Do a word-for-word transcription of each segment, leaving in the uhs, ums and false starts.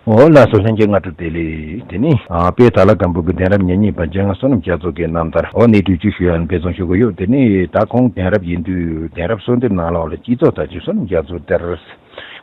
འོ་ལགས་སོ། ལྷན་རྒྱས་སྔ་དྲོ་བདེ་ལེགས། དེ་ནི་ཨ་དཔལ་དྭགས་ལྷ་སྒམ་པོ་གི་གདན་རབས་ཉེར་གཉིས་པ་རྗེ་ལྔ་བསོད་ནམས་རྒྱ་མཚོ་གི་རྣམ་ཐར་འོ་གནས་དུས་བཅུ་ཞུ་ཡང་འབད་བརྩོན་ཞུ་གི་ཡོད། དེ་ནི་ད་ཁོང་གདན་རབས་ཡིན་དུས་གདན་རབས་གསོལ་འདེབས་ནང་ལོགས་ལ་སྤྱི་ཚོགས་དར་ཆེན་བསོད་ནམས་རྒྱ་མཚོ་གདན་རབས།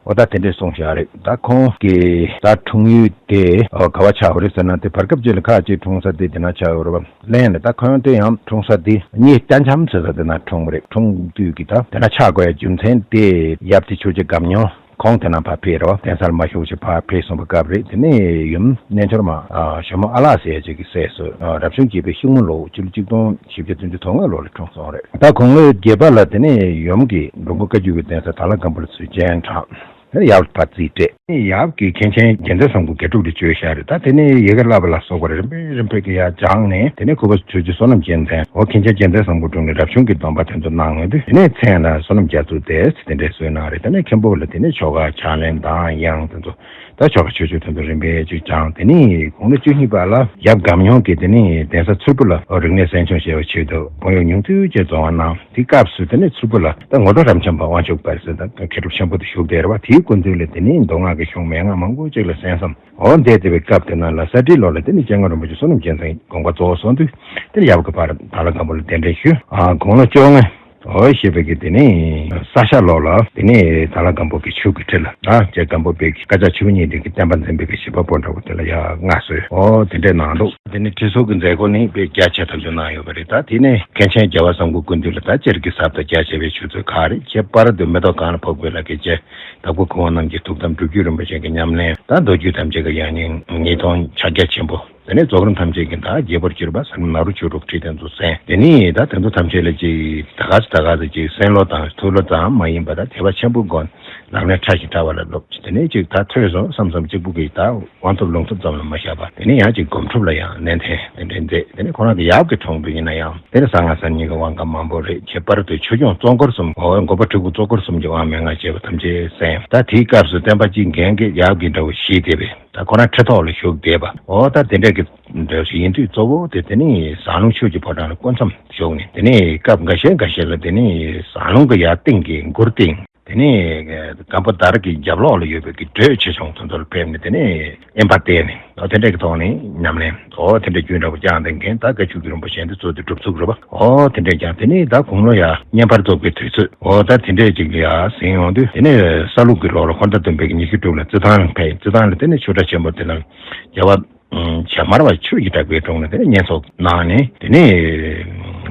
འོ་ད་དེ་འདྲས་གསུངས་བཞག་རེད། ད་ཁོང་གི་ད་འཁྲུངས་ཡུལ་དེ་འོ་ག་བ་ཆགས་པ་རེད་ཟེར་ན། དེ་བར་སྐབས་ཅིག་ལ་ཁག་ཅིག་འཁྲུངས་ས་དེ་དེ་ན་ཆགས་ཡོད་རེད་པ། ལན་ལ་ད་ཁོང་དེ་ཡང་འཁྲུངས་ས་དེ་གཉིས་སྟ་འཁྱམ་ཟེར་ས་དེ་ན་འཁྲུངས་པ་རེད། འཁྲུངས་དུས་ཀྱི་ད་དེ་ན་ཆགས་དགོས་ཡ་རྒྱུ་མཚན་དེ་ཡབ་དེ་ཆོས་རྗེ་སྒམ་ཉོ་ཁོང་དེ་ན་ཕར་ཕེབས་རེད་པ། གདན་སར་མ་བཞུགས་ཅིག་ཕར་ཕེབས་སོང་པ་སྐབས་རེད། དེ་ནས་ཡུམ་རྣལ་འབྱོར་མ་ཨ་ཞྭ་མོ་ཨ་ལགས་ཟེར་ཡ་ཅིག་གི་སྲས་སུ་ཨ་རབ་བྱུང་བརྒྱད་པའི་ཤིང་མོ་ལོ་ཕྱི་ལོ་གཅིག་སྟོང་བཞི་བརྒྱ་བདུན་ཅུ་དོན་ལྔ་ལོ་ལ་འཁྲུངས་སོང་རེད། ད་དགུང་ལོ་བརྒྱད་པ་ལ་དེ་ནས་ཡུམ་གྱིས་མགོན་པོ་བཀའ་བརྒྱུད་ཀྱི་གདན་ས་དྭགས་ལྷ་སྒམ་པོ་ལ་ཚུར་སྤྱན་དྲངས། ཡབ་ལ་ཕར་རྩིས་སྤྲད། ཡབ་ཀྱིས་མཁན་ཆེན་རྒྱལ་མཚན་བཟང་པོ་དགེ་ཕྲུག་ལ་བཅོལ་བཞག་རེད། ད་དེ་ནས་ཡི་གེ་བསླབ་པ་ལ་སོགས་པ་རིམ་པས་རིམ་པས་ཀྱི་ཡར་སྦྱངས་ནས། དེ་ནས་ཁོ་པ་ཆོས་རྗེ་བསོད་ནམས་རྒྱལ་མཚན་འོ་མཁན་ཆེན་རྒྱལ་མཚན་བཟང་པོ་དྲུང་ནས་རབ་བྱུང་གི་སྡོམ་པ་དེ་ཚོ་གནང་ཡོང་དུས། དེ་ནས་མཚན་ལ་བསོད་ནམས་རྒྱ་མཚོ་དེ་དེ་འདྲས་གསོལ་གནང་རེད། དེ་ནས་མཁན་པོ་ལ་དེ་ནས་ཆོ་ག་ཕྱག་ལེན་དང་དབྱངས་དེ་ཚོ། ད་ཆོ་ག་ཆོས་སྤྱོད་དེ་ཚོ་རིམ་པས་ཅིག་སྦྱངས། དེ་ནས་དགུང་ལོ་བཅུ་གཉིས་པ་ལ་ཡབ་སྒམ་ཉོ་གིས་དེ་ནས་གདན་ས་མཚུར་ཕུ་ལ་རིག་གནས་གསན་སྦྱོང་བྱེད་པའི་ཆེད་དུ་དཔོན་གཡོག་ཉུང་ཤོས་ཅིག་འཛོམས་པ་གནང་། དེ་སྐབས་སུ་དེ་ནས་མཚུར་ཕུ་ལ་ད་ངོ་ཐོག་རབ་འབྱམས་པ་དབང་ཕྱུག་དཔལ་བཟང་ད་མཁས་གྲུབ་ཆེན་པོ་དེ་བཞུགས་བསྡད་རེད་པ། དེའི་སྐུ་མདུན་ལ་དེ་ནས་མདོ་སྔགས་ཀྱི་གཞུང་མན་ངག་མང་པོ་ཅིག་ལ་གསན་བསམ། འོ་འདས་བསྡད་པའི་སྐབས་དེ་ན་ལ་ས་ཁྲིའི་ལོ་ལ་དེ་ནས་སྐྱབས་མགོན་རིན་པོ་ཆེ་བསོད་ནམས་རྒྱལ་མཚན་དགོངས་པ་རྫོགས་སོང་དུས། དེ་ནས་ཡབ་ཀྱི་ཕར་དྭགས་ལྷ་སྒམ་པོ་ལ་གདན་འདྲེན་ཞུས། ཨ་དགུང་ལོ་བཅོ་ལྔ། འོ་ཞེས་པའི་གི་དེ་ནས་ས་ཤ་ལོ་ལ་དེ་ནས་དྭགས་ལྷ་སྒམ་པོ་གི་ཆོས་ཀྱི་ཁྲི་ལ་ད་རྗེ་སྒམ་པོ་པའི་བཀའ་ཕྱག་ཆུ་བོ་གཉིས་ལྡན་གྱི་བསྟན་པ་འཛིན་པའི་གི་བཞི་པ་པོ་འདྲ་བོ་དེ་ལ་ཡར་མངའ་གསོལ། འོ་དེ་འདྲས་གནང་འདུག་དེ་ནས་ཁྲི་ཚོ་གི་མཛད་སྒོ་ནི་དཔེ་རྒྱ་ཆེ་ཐག་ཆོད་གནང་ཡོད་པ་རེད། ད་དེ་ནས་མཁན་ཆེན་རྒྱལ་བ་བཟང་པོའི་སྐུ་མདུན་ལ་ད་སྤྱིར་གྱི་ཟབ་དང་རྒྱ་ཆེ་བའི་ཆོས་ཚོགས་ཁག་རེད། ཁྱད་པར་དུ་མེ་ཏོག་གང་ལ་ཕོག་པའི་ལ་གི་རྗེ་དྭགས་པོ་ཁུ་དབང་རྣམ་རྒྱལ་ཐུགས་དམ་སྒྲུབ་བརྒྱུད་རིན་པོ་ཆེ་གི་ཉམས་ལེན་དང་མདོ་རྒྱུད་ཐམས་ཅད་ཀྱི་ཡང་སྙིང་ཉིས་སྟོང་ཕྱག་རྒྱ་ཆེན་པོ། དེ་ནས་རྫོགས་རིམ་ཐམས་ཅད་ཀྱི་མཐའ་རྒྱས་པར་གྱུར་པ་ཟབ་རིམ་ནཱ་རོ་ཆོས་དྲུག་ཁྲིད་དེ་ཚོ་གསན། དེ་ནས་ད་དེ་ཚོ་ཐམས་ཅད་ལ་ཅིག་ད་ག་ཙམ་ད་ག་ཙམ་ཅིག་གསན་བློ་དང་ཐོས་བློ་ཙམ་མ་ཡིན་པ་ད་དད་པ་ཆེན་པོའི་སྒོ་ནས་ལག་ལེན་ཕྲ་ཞིང་ཕྲ་བ་ལ་སློབ། དེ་ནས་ཅིག་ད་ཐོས་སོང་བསམ་བསམ་གཅིག་པུ་གིས་ད་དབང་ཐོབ་ལུང་ཐོབ་ཙམ་ལ་མ་བཞག་པ། དེ་ནས་ཡང་ཅིག་སྒོམ་སྒྲུབ་ལ་ཡང་ནན་ཏན་དེ་འདྲ་མཛད། དེ་ནས་ཁོ་རང་གི་ཡབ་ཀྱི་འཁྲུངས་པ་ཡིན་ན་ཡང་དེ་ནས་གསང་སྔགས་གསར་རྙིང་གི་དབང་ཁག་མང་པོ་རེད། ཁྱད་པར་དུ་ཆོས་སྐྱོང་གཙོ་འཁོར་གསུམ་འོ་འགོག་པ་དྲུག་གི་གཙོ་འཁོར་གསུམ་གྱི་དབང་མན་ངག་ཅེས་པ་ཐམས་ཅད་གསན། ད་དེའི་སྐབས་སུ་བསྟན་པ་སྤྱིའི་འགན་གྱི་ཡབ་ཀྱི་འདྲ་བོ་བཞེས་བསྡད་པས། ད་ཁོ་རང་ཁྲི་ཐོག་ལ་བཞུགས་བསྡད་པ། འོ་ད་དེ་འདྲ་གི་འདྲ་ཞིག་ཡིན་དུས་གཙོ་བོ་དེ་དེ་ནི་ཟངས་ལུང་ཆོས་ཀྱི་ཕོ་བྲང་ལ་སྐུ་མཚམས་བཞུགས་ནས། དེ་ནས་སྐབས་འགའ་ཤས་འགའ་ཤས་ལ་དེ་ནི་ཟངས་ལུང་གི་ཡར་སྟེང་གི་མགུར་སྟེང་། དེ་ནས་སྒམ་པོ་དར་གྱི་རྒྱབ་ལོགས་ལ་ཡོད་པའི་གི་བྲོས་ཆེ་ཆུང་དེ་ཚོ་ལ་ཕེབས་ནས། དེ་ནས་དབེན་པ་བསྟེན་ནས། འོ་དེ་འདྲ་གི་ཐོག་ནས་ཉམས་ལེན་འོ་དེ་འདྲ་རྒྱུན་འདྲ་བོ་བསྐྱངས་ཏེ་མཁན་ད་བཀའ་བརྒྱུད་ཀྱི་རིན་པོ་ཆེ་འདི་གཙོ་དེ་སྒྲུབ་ཚུགས་རེད་པ། འོ་དེ་འདྲ་ཀྱང་དེ་ནས་ད་དགུང་ལོ་ཡར་བསྙེན་པར་རྫོགས་པའི་དུས་ཚོད། འོ་ད་དེ་འདྲས་ཅིག་ལ་ཡར་ཟིན་ཡོང་དུས། དེ་ནས་ས་ལུག་གི་ལོ་ལ་ཧོར་ཟླ་བདུན་པའི་ཉི་ཤུ་དྲུག་ལ་རྩི་ཐང་ལ་ཕེབས། རྩི་ཐང་ལ་དེ་ནས་ཆོས་གྲྭ་ཆེན་པོ་དེ་ལ་རྒྱལ་བ་ཨམ་བྱ་དམར་བ་ཆོས་ཀྱི་གྲགས་པའི་དྲུང་ལ་དེ་ནས་བསྙེན་སོགས་གནང་ནས། དེ་ནས་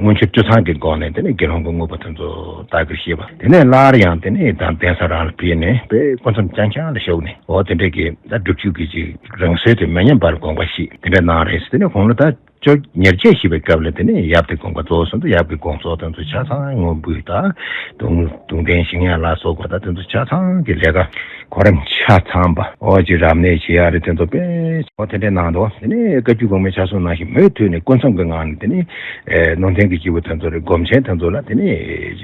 མངོན་སྤྱོད་སྤྲོས་བཟང་གི་སྒོ་ནས་དེ་ནས་དགེ་སློང་གི་དངོས་པོ་དེ་ཚོ་བདག་གིར་བཞེས་པ། དེ་ནས་སླར་ཡང་དེ་ནས་ད་གདན་ས་རང་ལ་ཕེབས་ནས་དཔེ་སྐུ་མཚམས་རྐྱང་རྐྱང་ལ་བཞུགས་ནས། འོ་དེ་འདྲས་ཀྱི་ད་སྒྲུབ་བརྒྱུད་ཀྱི་ཅིག་རང་སྲོལ་དེ་མི་ཉམས་པར་དགོངས་པ་བཞེས་དེ་འདྲ་གནང་རེད། དེ་ནས་དགུང་ལོ་ད་བཅོ་ཉེར་བརྒྱད་བཞེས་པའི་སྐབས་ལ་དེ་ནས་ཡབ་དེ་དགོངས་པ་རྫོགས་སོང་དུས། ཡབ་ཀྱི་དགོངས་རྫོགས་དེ་ཚོ་ཆ་ཚང་དངོས་འབུལ་དང་གདུང་གདུང་རྟེན་བཞེངས་ཡ་ལ་སོགས་པ་ད་དེ་ཚོ་ཆ་ཚང་གི་ལས་ཀ་ཁོ་རང་ཆ་ཚང་པ། འོ་ཅིག་རབ་གནས་བྱེད་ཡ་རེད། དེ་ཚོ་དཔེ་འོ་དེ་འདྲས་གནང་འདུག་དེ་ནས་བཀའ་བརྒྱུད་གོང་མའི་ཕྱག་སྲོལ་ནང་བཞིན་མུ་མཐུད་ནས་སྐུ་མཚམས་ཀྱི་ངང་ནས་དེ་ནས་ཨེ་ནང་རྟེན་གྱི་སྐྱེས་བུ་དེ་ཚོ་རེད། སྒོམ་ཆེན་དེ་ཚོ་ལ་དེ་ནས་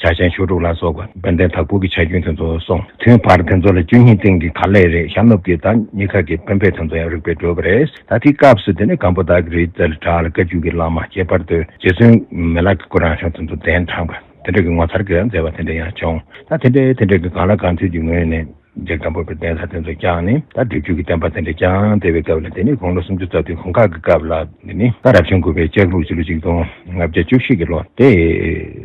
ཕྱག་ཆེན་ཆོས་དྲུག་ལ་སོགས་པ་དཔལ་ལྡན་དྭགས་པོ་གི་ཕྱག་རྒྱུན་དེ་ཚོ་སོང་། ཐུན་བར་དེ་ཚོ་ལ་བཅུ་གཉིས་སྟེང་གི་ག་ལེ་རེད། ཤར་ནུབ་ཀྱི་ད་གཉིས་ཀ་གི་དཔོན་ཕེབས་དེ་ཚོ་ཡང་རིག་པའི་གྲོལ་བ་རེད། ད་དེའི་སྐབས་སུ་དེ་ནས་སྒམ་པོ་དར་གྱི་རི་རྩེ་ལ་བྲག་ལ་བཀའ་བརྒྱུད་ཀྱི་བླ་མ་ཁྱད་པར་དུ་རྗེ་བཙུན་མི་ལ་གི་སྐུ་རང་བྱོན་དེ་ཚོ་གདན་དྲངས་པ་དེ་འདྲ་གི་ངོ་མཚར་གྱི་མཛད་པ་དེ་འདྲ་ཡང་བྱུང་། ད་དེ་འདྲའི་དེ་འདྲ་གི་གང་ལ་གང་འཚམ་གྱི་ངོས་ནས་རྗེ་སྒམ་པོ་པའི་གདན་ས་དེ་ཚོ་བསྐྱངས་ནས། ད་སྒྲུབ་བརྒྱུད་ཀྱི་བསྟན་པ་དེ་འདྲ་བསྐྱངས་བསྡད་པའི་སྐབས་ལ། དེ་ནས་དགུང་ལོ་སུམ་ཅུ་རྩ་བདུན་དགུང་ཁ་གི་སྐབས་ལ་དེ་ནི་ད་རབ་བྱུང་དགུ་པའི་ལྕགས་ལུག་སྤྱི་ལོ་ཆིག་སྟོང་ལྔ་བརྒྱ་བཅུ་བཞི་གི་ལོ་དེ་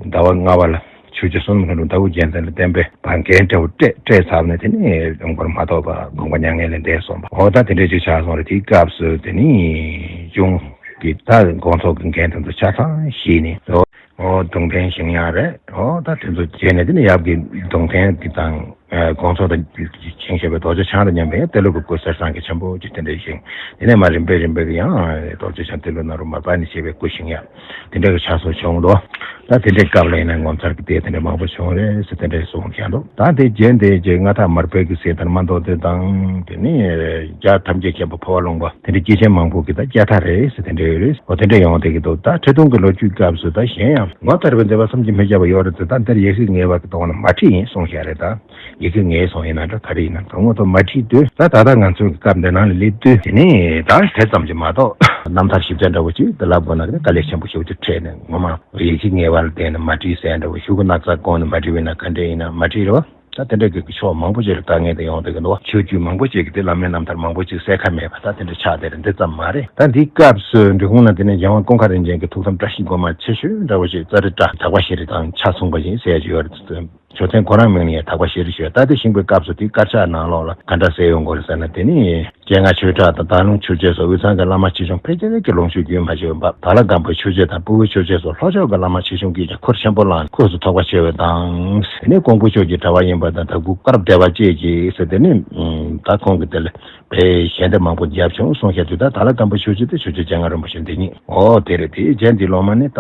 ཟླ་བ་ལྔ་པ་ལ། ཆོས་རྗེ་བསོད་ནམས་ལྷུན་གྲུབ་དྭགས་པོ་རྒྱལ་མཚན་ལ་བསྟན་པའི་བར་འགན་འདྲ་བོ་སྤྲད་སྤྲད་ཚར་ནས། དེ་ནས་ཡོང་བར་མ་ཐོགས་པར་དགོངས་པ་མྱ་ངན་ལས་འདས་སོང་བ། འོ་ད་དེ་འདྲ་ཅིག་ཆགས་སོང་རེད། དེའི་སྐབས་སུ་དེ་ནི་གཞུང་གི་ད་དགོངས་རྫོགས་ཀྱི་འགན་དེ་ཚོ་ཆ་ཚང་བཞེས་ནས། འོ་གདུང་རྟེན་བཞེངས་ཡག་རེད། འོ་ད་དེ་ཚོ་བྱས་ནས། དེ་ནས་ཡབ་ཀྱི་གདུང་རྟེན་གྱི་དང་དགོངས་རྫོགས་དང་བཞེངས་བཞག་པའི་རྡོ་རྗེ་འཆང་དང་མཉམ་པའི་ཏེ་ལོ་གི་སྐུ་གསེར་ཟངས་ཀྱི་ཆེན་པོ་ཅིག་དེ་འདྲ་བཞེངས། དེ་ནས་མར་རིམ་པས་རིམ་པས་ཀྱི་ཡང་རྡོ་རྗེ་འཆང་ཏེ་ལོ་ནཱ་རོ་མར་པ་ཎི་ཞེས་པའི་སྐུ་བཞེངས་ཡག་དེ་འདྲ་གི་ཆགས་སོང་བྱུང་འདུག་ད་དེ་འདྲའི་སྐབས་ལ་ཡིན་ན་ངོ་མཚར་གྱི་ལྟས་དེ་འདྲ་མང་པོ་བྱུང་རེད་ཟེར་དེ་འདྲ་གསུངས་བཞག་འདུག་ད་དེ་རྗེས་འདི་རྗེ་མངའ་བདག་མར་པའི་གི་སྲས་དར་མ་མདོ་སྡེ་དང་། དེ་ནས་རྒྱལ་ཐམས་ཅད་མཁྱེན་པ་འཕོ་བ་ལོངས་པ་དེ་འདྲ་སྐྱེས་ཆེན་མང་པོ་གི་ད་སྐྱེ་མཐའ་རེད་ཟེར་དེ་འདྲ་ཡོད་རེད། འོ་དེ་འདྲ་ཡོང་དེ་གི་འདུག་ད་ཁྲི་སྟོང་གི་ལོ་རྒྱུས་སྐབས་སུ་ད་གཞན་ཡང་ངོ་མཚར་བའི་མཛད་པ་བསམ་གྱིས་མི་ཁྱབ་པ་ཡོད་རེད་དེ། ད་འདིར་ཡི་གེ་ངེས་པ་གི་ཐོག་ནས་མ་བྲིས་ཡིན་གསུངས་བཞག་རེད། ད། ཡི་གེ་ངེས་སོང་ཡིན་ན་འདྲ་ག་རེ་ཡིན་ན་འདྲ་ངོ་ཐོག་མ་བྲིས་དུས། ད་ད་ལྟ་ང་ཚོའི་སྐབས་འདི་ནང་ལ་སླེབས་དུས་དེ་ནས་ད་དེ་ཙམ་གྱིས་མ་གཏོགས་རྣམ་ཐར་ཞིབ་ཆ་འདྲ་བོ་ཅིག་ད་ལབ་དགོས་ན་དཀའ་ལས་ཆེན་པོ་ཞེ་པོ་ཅིག་འཕྲད་ནས། ངོ་མ་ཡི་གེ་ངེས་པ་ལ་བརྟེན་ནས་མ་བྲིས་ཟེར་འདྲ་བོ། ཤོག་གུ་སྣག་ཚ་བཀོན་ནས་མ་བྲིས་པ་ཡིན་ན་ག་འདྲས་ཡིན་ན་མ་བྲིས་རེད་བ། ད་དེ་འདྲ་གི་ཕྱོགས་མང་པོ་ཅིག་ལ་དཀའ་ངལ་དེ་ཡོང་བསྡད་ཀྱི་འདུག་ཆོས་བརྒྱུད་མང་པོ་ཅིག་གི་དེ་བླ་མའི་རྣམ་ཐར་མང་པོ་ཅིག་གསལ་ཁ་མེད་པ་ད་དེ་འདྲ་ཆགས་བསྡད་རེད། འདི་ཙམ་མ་རེད། ད་འདིའི་སྐབས་སུ་འབྲི་གུང་ལ་དེ་ནས་རྒྱལ་དབང་ཀུན་མཁར་རིན་ཆེན་གྱི་ཐུགས་དམ་བཀྲ་ཤིས་སྒོ་མང་ཆེ་ཤོས་འདྲ་བོ་ཞིག་ཙཱ་རི་ཏྲ་དག་པ་ཤྲཱི་དང་ཆ་མཚུངས་པ་ཡིན་ཟེར་ཡ་ཅིག་ཡོད་རེད། ཇོ་མཚན་ཁོ་རང་མིང་ནས་ཡང་དག་པ་ཤྲཱི་ཞུ་ཡ། ད་དེ་བཞེངས་པའི་སྐབས་སུ་དེའི་དཀར་ཆག་ནང་ལོགས་ལ་ག་འདྲ་ཟེར་ཡོང་གི་རེད་ཟེར་ན། དེ་ནི་སྤྱན་སྔ་ཆོས་གྲགས་དང་དར་ལུང་ཆོས་རྗེ་སོགས་དབུས་གཙང་གི་བླ་མ་ཆེ་ཆུང་ཕལ་ཆེར་གྱི་ལོངས་སྤྱོད་རྒྱུན་མ་ཆད་པ། དྭགས་ལྷ་སྒམ་པོ་ཆོས་རྗེ་དང་སྤུ་གུ་ཆོས་རྗེ་སོགས་ལྷོ་ཕྱོགས་ཀྱི་བླ་མ་ཆེ་ཆུང་གིས་ཀྱང་ཁུར་ཆེན་པོ་བླངས་ནས་ཁོངས་སུ་གཏོགས་པ་བྱས་པ་དང་། དེ་ནས་ཀོང་པོ་ཕྱོགས་ཀྱི་གྲྭ་པ་ཡིན་པ་དང་དྭགས་པོ་དཀར་བདེ་བ་བཅས་ཀྱིས་ཟེར། དེ་ནས་ད་ཁོང་གིས་དེ་ལ་དཔེ་ཞལ་འདེབས་མང་པོ་བརྒྱབ་བྱུང་གསུངས་བཞག་དུས། ད་དྭགས་ལྷ་སྒམ་པོ་ཆོས་རྗེ་དེ་ཆོས་རྗེ་སྤྱན་སྔ་རིན་པོ་ཆེ་འདི་ཉིད། འོ་དེ་རེད། དེའི་རྗེས་འདི་ལོ་མ་ནི་ད་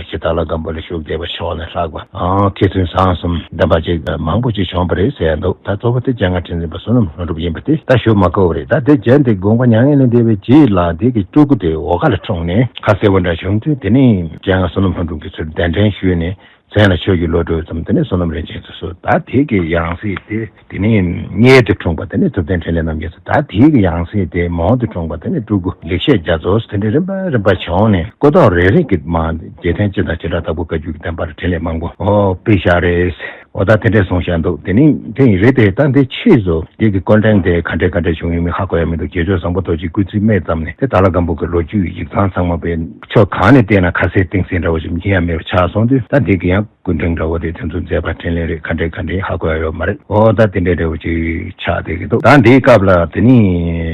ཞི་དྭགས་ལྷ་སྒམ་པོ་ལ་བཞུགས་བསྡད་པ་ཕྱོགས་ནས་ལྷག་པ་ཨང་མཁས་བཙུན་བཟང་གསུམ་ལྡན་པ་ཅིག་མང་པོ་ཅིག་བྱུང་བ་རེད་ཟེར་འདུག་ད་གཙོ་བོ་དེ་སྤྱན་སྔ་ཁྲི་འཛིན་པ་བསོད་ནམས་ལྷུན་གྲུབ་ཡིན་པ་དེ་ད་ཞུ་མ་དགོས་པ་རེད། ད་དེ་རྗེས་འདི་དགོངས་པ་མྱ་ངན་ལས་འདས་པའི་རྗེས་ལ་དེ་གི་སྤྲུལ་སྐུ་དེ་འོག་ཁ་ལ་འཁྲུངས་ནས་ཁ་གསལ་པོ་འདྲ་བྱུང་དུས། དེ་ནས་སྤྱན་སྔ་བསོད་ནམས་ལྷུན་གྲུབ་ཀྱིས་ཚུར་གདན་འདྲེན་ཞུས་ནས། མཚན་ལ་ཆོས་ཀྱི་བློ་གྲོས་ཙམ། དེ་ནས་བསོད་ནམས་རིན་ཆེན་དུ་གསོལ། ད་དེ་གི་ཡང་སྲིད་དེ་དེ་ནས་མངལ་དུ་འཁྲུངས་པ་དེ་ནས་ཐུབ་བསྟན་འཕྲིན་ལས་རྣམ་རྒྱལ་སོགས། ད་དེ་གི་ཡང་སྲིད་དེ་མོ་དུ་འཁྲུངས་པ་དེ་ནས་སྤྲུལ་སྐུ་ལེགས་བཤད་རྒྱ་མཚོ་སོགས་དེ་འདྲའི་རིམ་པ་རིམ་པ་བྱུང་ནས་སྐུ་ཐོག་རེ་རེ་གི་མ་རྗེ་བཙུན་སྤྱི་དང་བྱེ་བྲག་དྭགས་པོ་བཀའ་བརྒྱུད་ཀྱི་བསྟན་པར་འཕྲིན་ལས་མང་པོ་ཨོ་སྤེལ་བཞག་རེད། ཨོ་ད་དེ་འདྲས་གསུངས་བཞག་འདུག་དེ་ནི་དེ་ཡིན་རེད་དེ། ད་འདི་ཕྱིས་སུ་འདི་གི་སྐུ་ཕྲེང་དེ་ག་འདྲས་ག་འདྲས་བྱུང་ཡོད་མེད་ཧ་གོ་ཡ་མི་འདུག་རྗེ་བཙུན་བཟང་པོ་རྡོ་རྗེའི་སྐུ་ཚེའི་སྨད་ཙམ་ནས་དེ་དྭགས་ལྷ་སྒམ་པོ་གི་ལོ་རྒྱུས་ཡིག་ཚང་ཚང་མ་དཔེ་ཕྱོགས་གང་ནས་བལྟས་ན་ཁ་གསལ་གཏིང་ཟབ་འདྲ་བོ་ཞིག་མཁྱེན་ཡ་མེད་པ་ཆགས་སོང་དུས། ད་འདི་གི་ཡང་སྐུ་ཕྲེང་འདྲ་བོ་དེ་དེ་ཚོ་མཛད་པ་འཕྲིན་ལས་རེད། ག་འདྲས་ག་འདྲས་ཧ་གོ་ཡ་ཡོད་མ་རེད། ཨོ་ད་དེ་འདྲས་འདྲ་བོ་ཅིག་ཆགས་བསྡད་ཀྱི་འདུག་ད་འདིའི་སྐབས་ལ་དེ་ནི་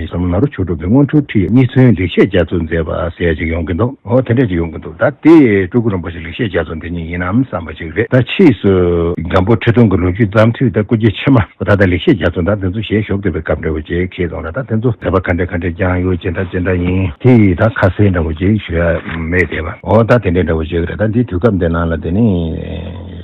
བསམ་ནོར་ཆོས་དྲུག་གི་དངོས་གྲུབ་ཁྲིད་གཉིས་ཚུན་ལེགས་བཤད་རྒྱ་མཚོ་མཛད་པ་ཟེར་ཡ་ཅིག་ཡོང་གི་འདུག་ཨོ་དེ་འདྲས་ཅིག་ཡོང་གི་འདུག་ད་དེ་སྤྲུལ་སྐུ་རིན་པོ་ཆེ་ལེགས་བཤད་རྒྱ་མཚོ་འདི་ཉིད་ཡིན་ནམ་བསམ་པ་ཅིག་རེད། ད་ཕྱིས་སུ་སྒམ་པོ་ཁྲི་སྟོང་གི་ལོ་རྒྱུས་བརྩམས་དུས་ད་སྐུ་རྒྱལ་ཕྱི་མ་ད་ལྟ་ལེགས་བཤད་རྒྱ་མཚོ་ད་དེ་ཚོ་ཞལ་ཞུགས་བསྡད་པའི་སྐབས་འདྲ་བོ་ཅིག་ཁེལ་སོང་ར། ད་དེ་ཚོ་མཛད་པ་ག་འདྲ་ག་འདྲ་སྦྱངས་ཡོད་ཅི་འདྲ་ཅི་འདྲ་ཡིན་དེ་ཡིས་ད་ཁ་གསལ་འདྲ་བོ་ཅིག་ཞུ་ཡ་མེད་བསྡད་པ། ཨོ་ད་དེ་འདྲའི་འདྲ་བོ་ཅིག་རེད། ད་འདི་དུས་སྐབས་འདི་ནང་ལ་དེ་ནི་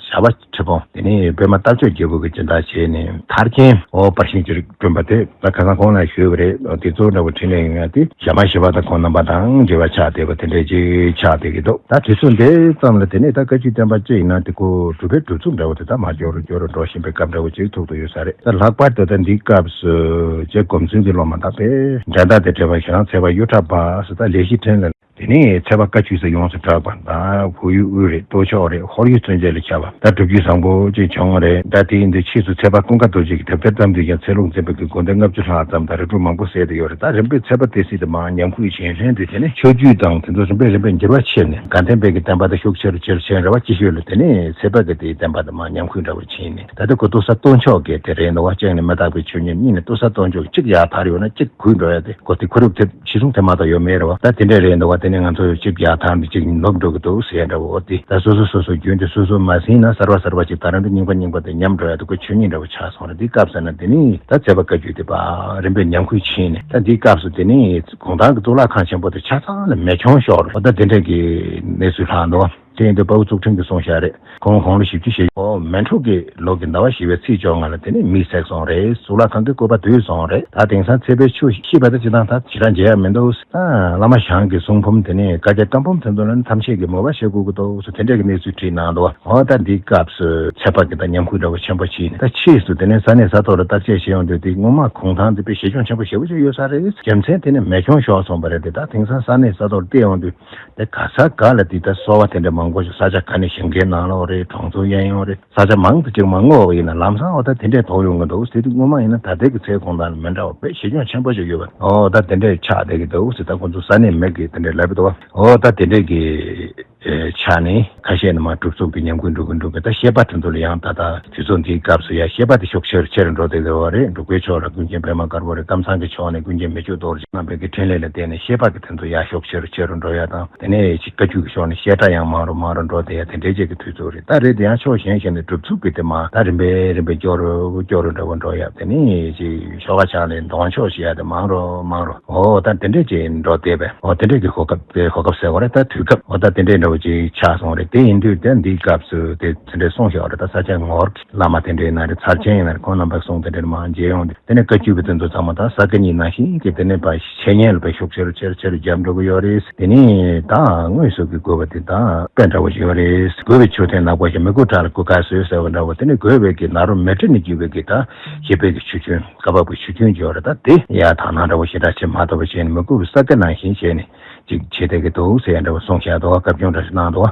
ཞྭ་བ་ཁྲི་སྲོང་དེ་ནི་པདྨ་སྟག་མཆོག་རྒྱལ་པོ་གི་སྦྱིན་བདག་བྱས་ནས་མཐར་ཁྱེན་ཨོ་པར་ཤིང་ཅིག་བསྐྲུན་པ་དེ་ད་ཁ་སང་གོང་ལ་ཞུས་པ་རེད། དེ་ཚོ་འདྲ་བོ་འཕྲིན་ལས་ཡོང་ཡ་དེ་ཞྭ་དམར་ཞི་བ་དང་ཁོང་རྣམ་པ་དང་འབྲེལ་བ་ཆགས་བསྡད་པ་དེ་འདྲ་ཅིག་ཆགས་བསྡད་ཀྱི་འདུག་ད་དུས་ཚོད་འདི་ཙམ་ལ་དེ་ནས་ད་བཀའ་བརྒྱུད་བསྟན་པ་སྤྱི་ཡིན་ན་དེ་ཁོ་གྲུབ་པའི་གྲུབ་ཚུལ་འདྲ་བོ་དེ་ད་མར་འགྱུར་རུ་འགྱུར་རུ་འགྲོ་བཞིན་པའི་སྐབས་འདྲ་བོ་ཅིག་ཐུག་ཏུ་ཡོད་ས་རེད། ད་ལྷག་པར་དུ་ད་འདིའི་སྐབས་སུ་རྗེ་སྒོམ་ཆེན་གྱི་སློབ་མ་ད་དཔེ་འགྲན་ཟླ་དང་བྲལ་བ་ཞེ་སྡང་ཚ་བ་གཡུ་ཁྲ་འབར་ཟེར། ད་ལེགས་བཤད་འཕྲིན་ལས། དེ་ནས་ཚལ་པ་བཀའ་བརྒྱུད་ས་ཡོངས་སུ་གྲགས་པ་ད་བོད་ཡུལ་དབུས་རེད། སྟོད་ཕྱོགས་རེད། ཧོར་ཡུལ་བཙན་བྱོལ་ལ་ཁྱབ་པ་ད་སྒྲུབ་བརྒྱུད་བཟང་པོ་ཅིག་བྱུང་བ་རེད། ད་དེ་ཡིན་དུས་ཕྱིས་སུ་ཚལ་པ་ཀུན་དགའ་རྡོ་རྗེ་གིས་དེབ་ཐེར་བརྩམས་དུས་ཀྱང་ཚལ་ལུང་འཛིན་པའི་གི་དགོན་སྡེ་ལྔ་བཅུ་ལྷག་ཙམ་དང་རིགས་དྲུག་མང་པོ་གསལ་དུ་ཡོད་རེད། ད་རིམ་པས་ཚལ་པ་སྡེ་སྲིད་དུ་མར་ཉམས་རྒུད་ཕྱིན། ལྷན་དུ་དེ་ནས་ཆོས་བརྒྱུད་དང་དེ་ཚོ་རིམ་པས་རིམ་པས་འགྱུར་བ་ཕྱིན་ནས་དགའ་ལྡན་པའི་གི་བསྟན་པ་དེ་ཤུགས་ཆེ་རུ་ཆེ་རུ་ཕྱིན། རེ་བ་ཅིག་ཤོས་ལ་དེ་ནས་ཚལ་པ་གི་དེའི་བསྟན་པ་དེ་མར་ཉམས་རྒུད་འདྲ་བོ་ཕྱིན་ནས་ད་ལྟ་ཁོ་ལྟོ་ས་སྟོང་ཕྱོགས་ཀྱི་དེ་རེད་འདུག་བ། གཅིག་ནས་མི་རྟག་པའི་ཆོས་ཉིད། གཉིས་ནས་ལྟོ་ས་སྟོང་ཕྱོགས། གཅིག་ཡར་དར་ཡོད་ན་གཅིག་རྒུད་འགྲོ་ཡ་དེ་ཁོ་དེ་ཁོར་ཡུག་དེ་གཞི་བཟུང་དེ་མ་གཏོགས་ཡོད་མེད་རེད་བ། ད་དེ་འདྲ་རེད་འདུག་བ། དེ་ནས་ང་ཚོ་གཅིག་ཡར་དར་འདི་གཅིག་ནུབ་འགྲོ་གི་འདུག་ཟེར་ཡ་འདྲ་བོ་དེ་ད་སོ་སོ་སོ་སོ་རྒྱུན་དུ་སོ་སོ་མ་ཟིན་ན་གསར་བ་གསར་བ་ཅིག་ད་རང་འདྲ་རྙིང་པ་རྙིང་པ་དེ་ཉམས་འགྲོ་ཡ་དེ་ཁོ་ཆོས་ཉིད་འདྲ་བོ་ཆགས་སོང་རེད། འདིའི་སྐབས་ཟེར་ན་དེ་ནི་ད་ཚལ་པ་བཀའ་བརྒྱུད་དེ་པ་རིམ་པས་ཉམས་རྒུད་ཕྱིན་ནས་ད་འདིའི་སྐབས་སུ་དེ་ནི་གུང་ཐང་གི་གཙུག་ལག་ཁང་ཆེན་པོ་དེ་ཆ་ཚང་ལ་མེ་མཆོང་ཤོར་རེད་བ། ད་དེ་འདྲ་གི་གནས་ཚུལ་ལྷག་འདུག་བ། དེ་ཡིན་དུས་དཔའ་བོ་གཙུག་ཕྲེང་གིས་གསུངས་བཞག་རེད། ཁོང་དགུང་ལོ་བཞི་བཅུ་ཞེ་བཞི། ཨོ་མེ་འཁྲུག་གི་ལོ་གི་ཟླ་བ་བཞི་པའི་ཚེས་བཅོ་ལྔ་ལ་དེ་ནས་མེས་བསྲེགས་སོང་རེད། གཙུག་ལག་ཁང་གི་བཀོད་པ་བསྡུས་སོང་རེད། ད་དེང་སང་ཚལ་པའི་ཆུ་ཤེས་པ་དང་ཅི་དང་ད་ཇི་ལྟར་མཇལ་ཡ་མི་འདུག་ད་བླ་མ་ཞང་གི་གསུང་འབུམ་དེ་ནས་བཀའ་རྒྱ་བཀའ་འབུམ་དེ་ཚོ་ལ་ནི་ཐམས་ཅད་ཀྱིས་མོས་པ་བྱེད་དགོས་ཀྱི་འདུག་ཟེར་དེ་འདྲ་གི་གནས་ཚུལ་བྲིས་གནང་འདུག་ཨོ་ད་འདིའི་སྐབས་སུ་ཚལ་པ་གི་ད་ཉམས་རྒུད་འདྲ་བོ་ཆེན་པོ་ཕྱིན་ནས་ད་ཕྱིས་སུ་དེ་ནས་ས་གནས་ས་ཐོག་ལ་བརྟག་དཔྱད་བྱེད་ཡོང་དུས་དེ་སྔོན་མ་གུང་ཐང་དེ་དཔེ་གཞི་ཁྱོན་ཆེན་པོ་ཞེ་པོ་ཅིག་ཡོད་ས་རེད། རྒྱུ་མཚན་དེ་ནི་མེ་མཆོང་ཤོར་སོང་བ་རེད་དེ། ད་དེང་སང་ས་གནས་ས་ཐོག་ལ་བལྟས་ཡོང་དུས། དེ་ག་ས་ག་ལ་དེ་ལྟར་གསོ་བ་དེ་འདྲ་མང་པོ་ཞིག་ས་ཆ་ག་ནས་ཞིང་ཁའི་ནང་ལོགས་རེད། གྲོང་ཚོའི་གཡས་གཡོན་རེད། ས་ཆ་མང་དུ་ཅིག་མ་སྔོག་པ་ཡིན་ན་ལམ་སང་འོ་ད་དེ་འདྲས་མཐོང་ཡོང་གི་འདུག་དེ་དུས་སྔོན་མ་ཡིན་ན་ད་ལྟའི་གི་ཚལ་གུང་ཐང་ལ་མི་འདྲ་བ་དཔེ་གཞི་ཁྱོན་ཆེན་པོ་ཞིག་ཡོད་པ། འོ་ད་དེ་འདྲས་ཆགས་བསྡད་ཀྱི་འདུག་ཟེར་ད་ཁོང་ཚོ་ས་གནས་མི་གིས་དེ་འདྲས་ལབ་ཀྱི་འདུག་འོ་ད་དེ་འདྲས་ཀྱི་ཆ་ནས་ཁ་ཤས་ནི་མ་གྲུབ་ཚུགས་ཀྱི་ཉམས་རྒུད་འགྲོ་གི་འགྲོ་གི་ད་བཤད་པ་དེ་ཚོ་ལ་ཡང་ད་ད་དུས་ཚོད་འདིའི་སྐབས་སུ་ཡང་བཤད་པ་དེ་ཤུགས་ཆེ་རུ་ཆེ་རུ་འགྲོ་བསྡད་ཀྱི་ཡོད་རེད། འབྲུག་པའི་ཕྱོགས་ལ་ཀུན་མཁྱེན་པདྨ་དཀར་པོ་རེད། ཀམ་ཚང་གི་ཕྱོགས་ནས་ཀུན་མཁྱེན་མི་བསྐྱོད་རྡོ་རྗེ་རྣམ་པའི་གི་འཕྲིན་ལས་ལ་བརྟེན་ནས་བཤད་པ་གི་དེ་ཚོ་ཡར་ཤུགས་ཆེ་རུ་ཆེ་རུ་འགྲོ་ཡ་དང་། དེ་ནས་ཅིག་བཀའ་བརྒྱུད་ཀྱི་ཕྱོགས་ནས་བཤད་གྲྭ་ཡང་མང་རུ་མང་རུ་འགྲོ་བསྡད་ཡ་དེ་འདྲའི་ཅིག་གི་དུས་ཚོད་རེད། ད་རེད་དེ་ཡང་ཕྱོགས་གཞན་ཞིག་ནས་གྲུབ་ཚུགས་པའི་དེ་མ་ད་རིམ་པས་རིམ་པས་སྐྱོ་རུ་སྐྱོ་རུ་འདྲ་བོ་འགྲོ་ཡ། དེ་ནས་ཅིག་ཤོག་ཁ་ཆག་ནས་གདོང་ཕྱོགས་ཞིག་ཡ་དེ་མང་རུ་མང་རུ་འོ་ད་དེ་འདྲའི་ཅིག་འགྲོ་བསྡད་པས། འོ་དེ་འདྲའི་གི་གོ་སྐབས་དེ་གོ་སྐབས་ཟེར་བ་རེད། ད་དུས་སྐབས་འོ་ད་དེ་འདྲའི་འདྲ་བོ་ཅིག་ཆགས་སོང་རེད། དེ་ཡིན་དུས་དེ་འདིའི་སྐབས་སུ་དེ་དེ་འདྲའི་གསུངས་བཞག་རེད། ད་ས་སྐྱ་ངོར་གྱི་བླ་མ་དེ་འདྲའི་ན་རེ་ཚར་ཆེན་ཡིན་ན་རེ་ཁོང་རྣམ་པ་གསུང་དེ་འདྲའི་མང་མཇལ་ཡོང་དུས། དེ་ནས་བཀའ་བརྒྱུད་པ་དེ་ཚོ་ཚང་མ་ད་ས་དགེ་བསྙེན་ནང་བཞིན་གྱི་དེ་ནས་ཕར་འཆད་ཉན་ལ་དཔེ་ཤུགས་ཆེ་རུ་ཆེ་རུ་ཆེ་རུ་བརྒྱབ་འགྲོ་གི་ཡོད་རེད། དེ་ནས་ད་དངོས་སུ་གི་དགོས་པ་དེ་ད་དཔེ་འདྲ་བོ་ཞིག་ཡོད་རེད། དགོས་པའི་མཆོད་རྟེན་ནག་པོ་ཞིག་མི་དགོས་བྲག་ལ་གུར་དཀར་བཟོས་ཟེར་བ་འདྲ་བོ། དེ་ནས་དགོས་པའི་གི་ནཱ་རོ་མལ་ཁྲི་ནས་བརྒྱུད་པའི་གི་ད་ཞི་བའི་གི་ཆུ་རྒྱུན་བཀའ་བབས་ཀྱི་ཆུ་རྒྱུན་ཅིག་ཡོད་རེད། ད་དེ་ཡ་དག་སྣང་འདྲ་བོ་ཞེ་དྲག་བྱེད་མ་ཐུབ་པ་བྱས་ནས་མི་དགོས་པའི་ས་དགེ་ནང་བཞིན་བྱས་ནས་ཅིག་བྱེད་བསྡད་ཀྱི་འདུག་ཟེར་ཡ་འདྲ་བོ་གསུངས་བཞག་འདུག་བཀའ་སྐྱོང་འདྲ་ཞིག་གནང་འདུག